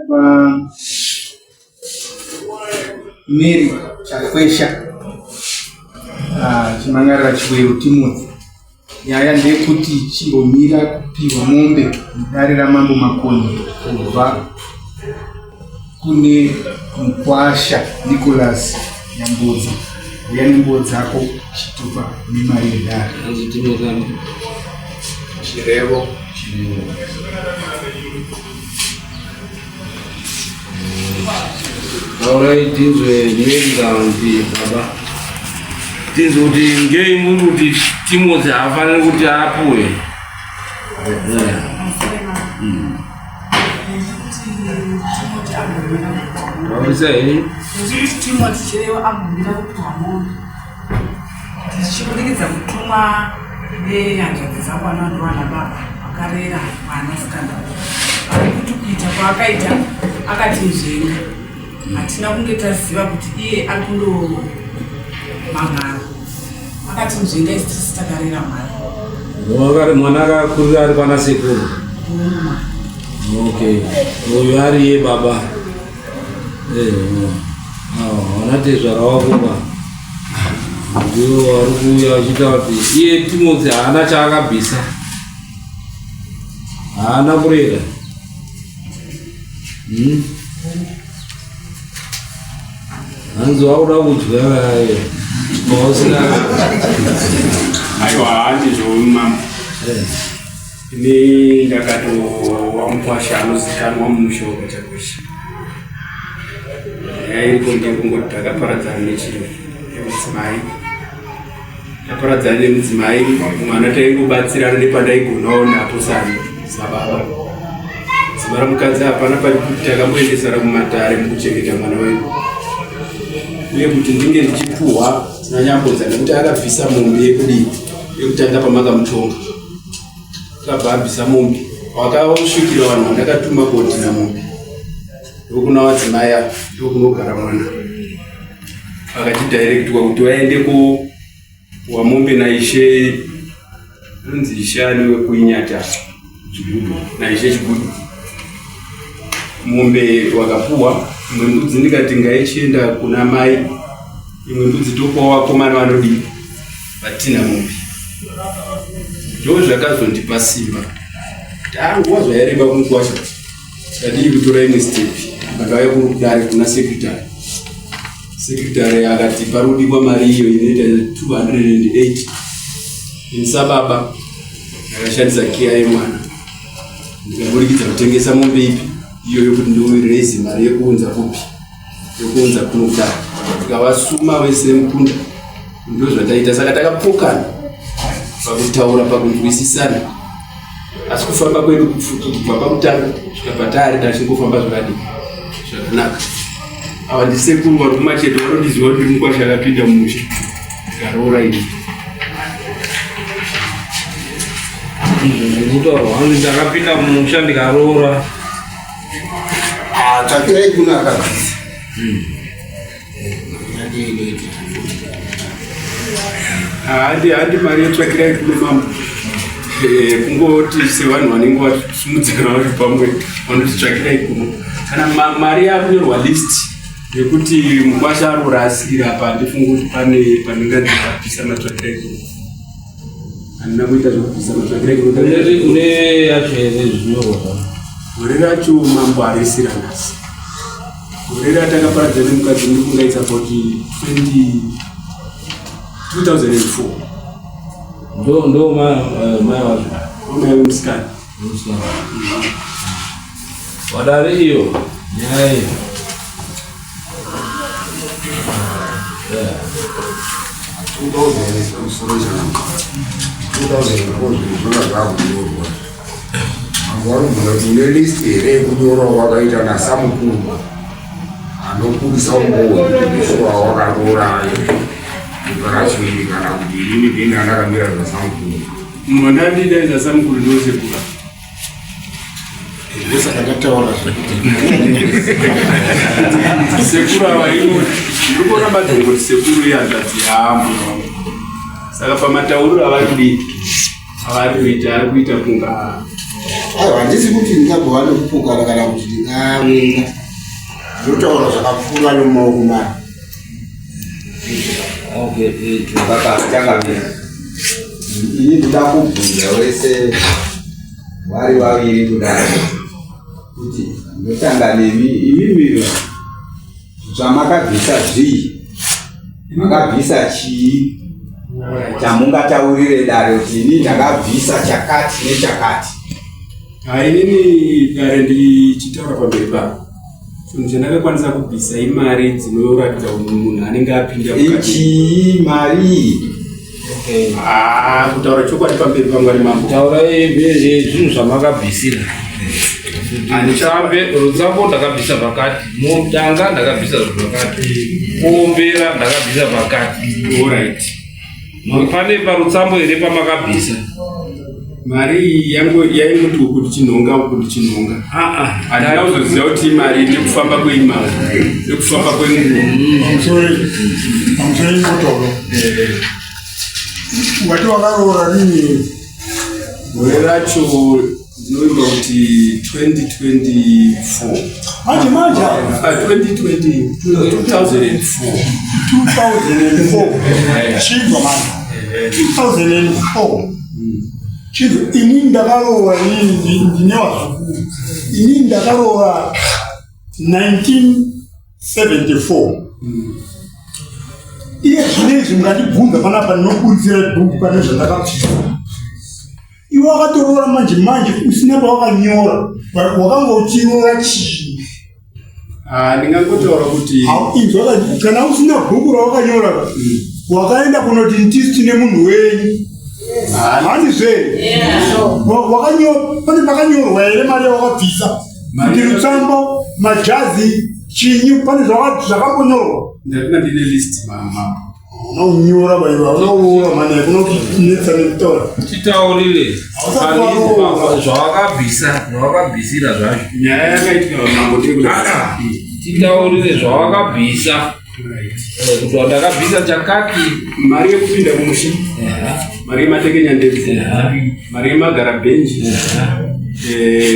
kwa Mary Chakwesha ah, chimangarira Chiweru Timothy. Nyaya ndeyekuti chimbomira kupiwa mombe mudare raMambo Makoni kubva kune mukwasha Nicholas Nyambodza. Uya nembuo dzako chitupa nemari yedare. Chirevo. Taurai tinzwe nyenganzi baba. Tinzwe kuti ngei muri kuti Timothy haafaniri kuti apuwe. Taurisa henyu. Timothy Chirevo ambomira kupiwa mombe. Tichibudikidza kutumwa nehanzvadzi dzangu vanova baba vakarera mwanasikana vari kuti kuita kwaakaita akatinzvenga hatina kunge taziva kuti iye ari kundomamhara akatinzvenga isi tisi takarera mwana. Mwana akakurira ari kwana sekuru. Okay. Uyu ari iye baba. Eh, vana tezvara wako ba ndivo vari kuuya vachiita kuti iye Timothy haana chaakabvisa, haana kurera. Hanzi wakuda kudya kaye mausina. Aiwa, handizvo mambo. Ini ndakatova mukwasha anozikanwa mumusha wekwaChakwesha. Nyaya iripo ndeyekungoti takaparadzana nechii nemudzimai. Taparadzana nemudzimai, mwana taingobatsirana nepandaigonawo napo sani sababa. Zimara mukadzi hapana pari kuti takamboendesana kumatare mukuchengeta mwana wedu uye kuti ndinge ndichipuhwa nanyambodza nekuti akabvisa mombe yekudii yekutanga pamakamutonga. Akabva abvisa mombe wakasvikira vanhu vandakatuma kodhina mombe ndokuna vadzimai ava ndokunogara mwana vakachidirectwa kuti vaende kuwa mombe naishe anonzi ishe ani wekuinyata naishe chigudu mombe wakapuwa imwe mbudzi ndikati ngaichienda kuna mai imwe mbudzi topuwa vakomana vanodii vatina mombe ndo zvakazondipa simba tanguva zvaireba kumukwasha tadii kutora imwe step ndakauya kudare kuna secretary secretary akati parudikwa mari iyo inoita 208 ini sababa ndakashandisa kiya yemwana ndikaburikidza kutengesa mombe ipi iyoyo kuti ndiuraise mari yekuunza kupi yokuunza kuno kudare tikavasuma vese mukunda ndozvataita saka takapokana pakutaura pakunzwisisana asi kufamba kwedu kubva pakutanga kusvika patari tachingofamba zvakadii zvakanaka ava ndisekuru vari kumacheto vanondiziva kuti mukwasha akapinda mumusha ndikaroora ini ndakapinda mumusha ndikaroora. Ah, tsvakirai kuno akabvisa. Handi handi mari yetsvakirai kuno mambo. Eh, kungoti sevanhu vanenge vasimudzira vari pamwe vanoti tsvakirai kuno. Kana mari yakunyorwa list yekuti mukwasha anorasira apa handifungi kuti pane pandinganzi ndabvisa matsvakirai kuno. Handina kuita zvekubvisa matsvakirai kuno. Une yacho here zvinyorwa? Gore racho mambo harisi ranhasi. Gore ratakaparadza nemukadzi ndikunga it's about 20 2004. Ndo ndo mai eh, mai wacho. Mai wemusikana. Musikana. Wadare iyo nyaya iyo. Yeah. 2004 zvinhu zvakunyorwa Mambo vanobvunza kuti une list here yekunyora wakaita nasamukuru anobudisa umbowo kuti ndishuwa wakaroora ibva kana kuti inini ndini andakamira zvasamukuru. Mandandida zvasamukuru ndosekura. Ndosaka ndataura zvekuti sekuru ava ino ndiri kuona badzi kuti sekuru ihanzvadzi yaambuya wangu. Saka pamatauriro avari kudii avari kuita ari kuita kunga Aiwa, handisi kuti ndingagova nekupokana kana kuti ndingavenga. Ndinotaura zvakapfuura nemumaoko mani. Okay, changamire. Ini ndinoda kubvunza wese vari vaviri kudai kuti ndotanga nemi imimi zvamakabvisa zvii makabvisa chii chamungataurire dare kuti ini ndakabvisa chakati nechakati Inini dare ndichitaura pamberi pako chinhu chandakakwanisa kubvisa imari dzinoratidza kuti munhu anenge apinda mukati. Ichii mari Ah, kutaura chokwadi pamberi pamwari mambo. Taurai zvinhu zvamakabvisira. Rutsambe, rutsambo ndakabvisa pakati, mudanga ndakabvisa zvakati, kuombera ndakabvisa pakati. Alright. Pane parutsambo here pamakabvisa? Mari iyi yangu yaingoti uku ndichinhonga uku ndichinhonga. Handina kuzoziva kuti imari nekufamba kweimari nekufamba kwenguva. Pamusoro ingotoro. Wati wakaroora rini? Gore racho ndinovimba kuti 2024. Manje manje. 2020 2004. 2004. Chinzwa manje. 2004. Chinzwa ini ndakaroora ini ndine vazukuru. Ini ndakaroora 1974. Iye zvino izvi mukandibvunza panapa ndinoburitsira bhuku pane zvandakabvisa. Iwe wakatoroora manje manje usina pawakanyora wakanga uchiroora chii? Ah, ndingangotaura kuti inzwa kana usina bhuku rawakanyora wakaenda kunoti ndisu tine munhu wenyu handizve pane pakanyorwa here mari yawakabvisa kuti rutsambo majazi chinyi pane zvakambonyorwa ndakanga ndine list mama Unonyora baiwa, unoura mane kunokunetsa nekutaura. Titaurire zvawakabvisa, zvawakabvisira zvacho. Nyaya yakaitika mambo ndekuti titaurire zvawakabvisa. Kuti ndakabvisa chakati. Mari yekupinda kumusha. Mari yematekenya ndebvu. Mari yemagara bhenji.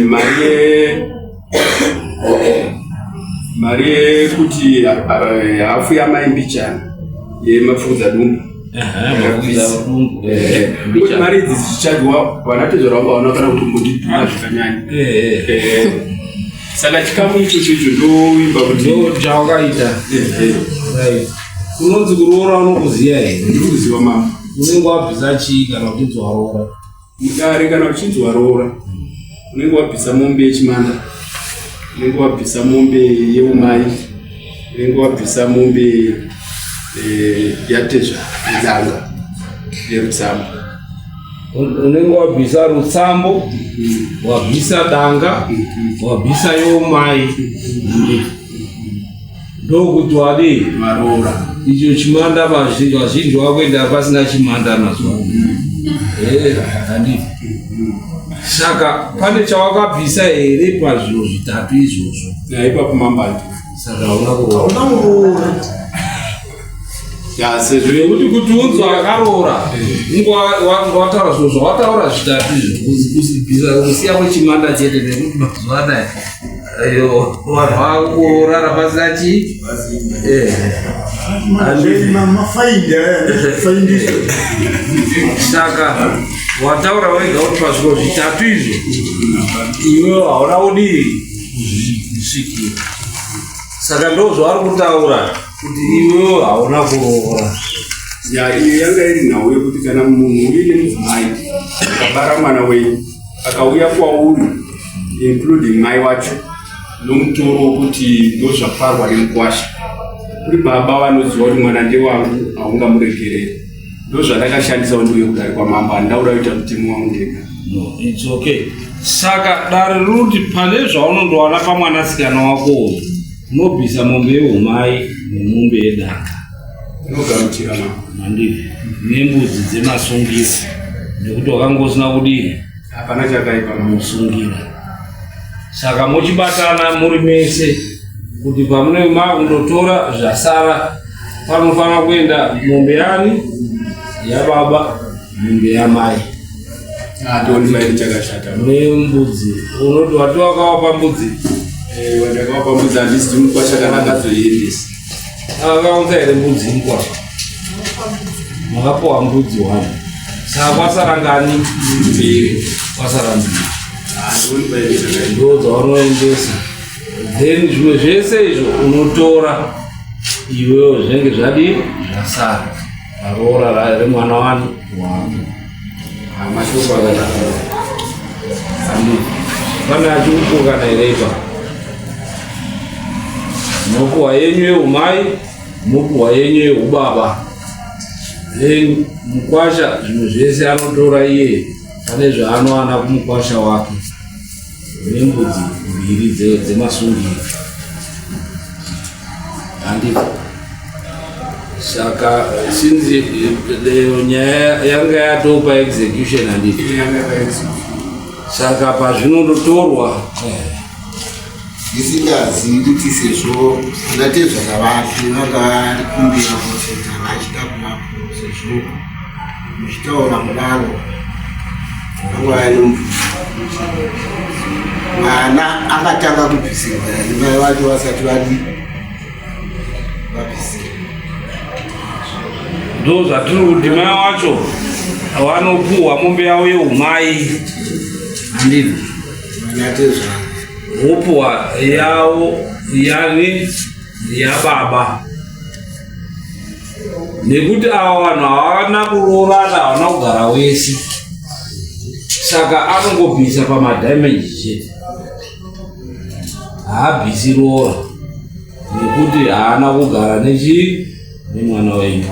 Mari mari yekuti hafu yamai mbichana yemapfudza dumbu kuti mari idzi dzichichadyiwa vanatezvara vangu havana kana kutombondidhura zvakanyanya. Saka chikamu ichocho icho ndoimba kuti ndo chawakaita. Kunonzi kuroora unokuziva here? Ndikuziva mama. Unenge wabvisa chii kana uchinzi waroora? Mudare kana uchinzi waroora unenge wabvisa mombe yechimanda, unenge wabvisa mombe yeumai, unenge wabvisa mombe yatezva yedanga yerutsambo. Unenge wabvisa rutsambo, wabvisa danga, wabvisa yeumai. Ndokuti wadii? Varoora. Icho chimanda vazhinji wakuenda pasina chimanda mazuva ano. Handiti. Saka pane chawakabvisa here pazvinhu zvitatu izvozvo? Ipapo mambandi. Saka hauna kuroora. Hauna kuroora. Ya, sezvo Nekuti kuti unzi wakaroora, wataura zvinhu zvawataura zvitatu izvo, kusiya kwechimanda chete nekuti mazuva anaya ayo vanhu vakurara pasina chii? Saka wataura wega kuti pazviro zvitatu izvo iwe hauna kudii kuzvisvikira. Saka ndo zvavari kutaura kuti iwewe hauna kuroora. Ya, iyo yanga iri nhau yekuti kana munhu uine mudzimai akabara mwana wenyu akauya kwauri including mai wacho nomutoro wekuti ndozvaparwa nemukwasha, kuri baba vanoziva kuti mwana ndewangu haungamuregereri. Ndozvandakashandisa kuti ndiuye kudare kwamambo, handina kuda kuita mutemo wangu ndega. No, it's okay. Saka dare rinoti pane zvaunondowana pamwanasikana wako uyu, unobvisa mombe yeumai nemombe yedanga. Ndinogamuchira mama. Handiti nembudzi dzemasungiro nekuti wakanga usina kudii? Hapana chakaipa musungira. Saka mochibatana muri mese kuti pamunenge makundotora zvasara panofanira kuenda mombe yani yababa, mombe yamai. Handioni paine chakashata. Nembudzi unoti wati wakawapa mbudzi? Eh, ndakawapa mbudzi, handisi mukwasha kana akazoiendesa. Akaunza here mbudzi mukwasha? Makapiwa mbudzi wani, saka kwasara ngani? Mbiri. Kwasara mbiri. Handioni paine chakashata. Ndo dzaunoendesa, then zvimwe zvese izvo unotora iwewo, zvinenge zvadii, zvasara paroora remwana wani wako. Mashoko akanaka. Andi pane achikupokana here ipa? Munopuhwa yenyu yeumai, munopuhwa yenyu yeubaba, then mukwasha zvimwe zvese anotora iye pane zvaanowana kumukwasha wake nembudzi mbiri dzemasungiro, handiti? Saka since nyaya yanga yatopa execution, handiti? Saka pazvinondotorwa Ndisingazivi kuti sezvo anatezvara vake vanga varikumbira kuti kana achida kuvapo, sezvo muchitaura kudaro, vanga vanomubvunza kuti mwana akatanga kubvisirwa mai vacho vasati vadii, vabvisira. Ndo zvatiri kuti mai wacho vanopuhwa mombe yavo yeumai, handiti? Vanatezvara Vopuhwa yavo yani yababa, nekuti ava vanhu havana kuroorana, havana kugara wese, saka anongobvisa pamadamage chete, haabvisi roora nekuti haana kugara nechi nemwana wenyu.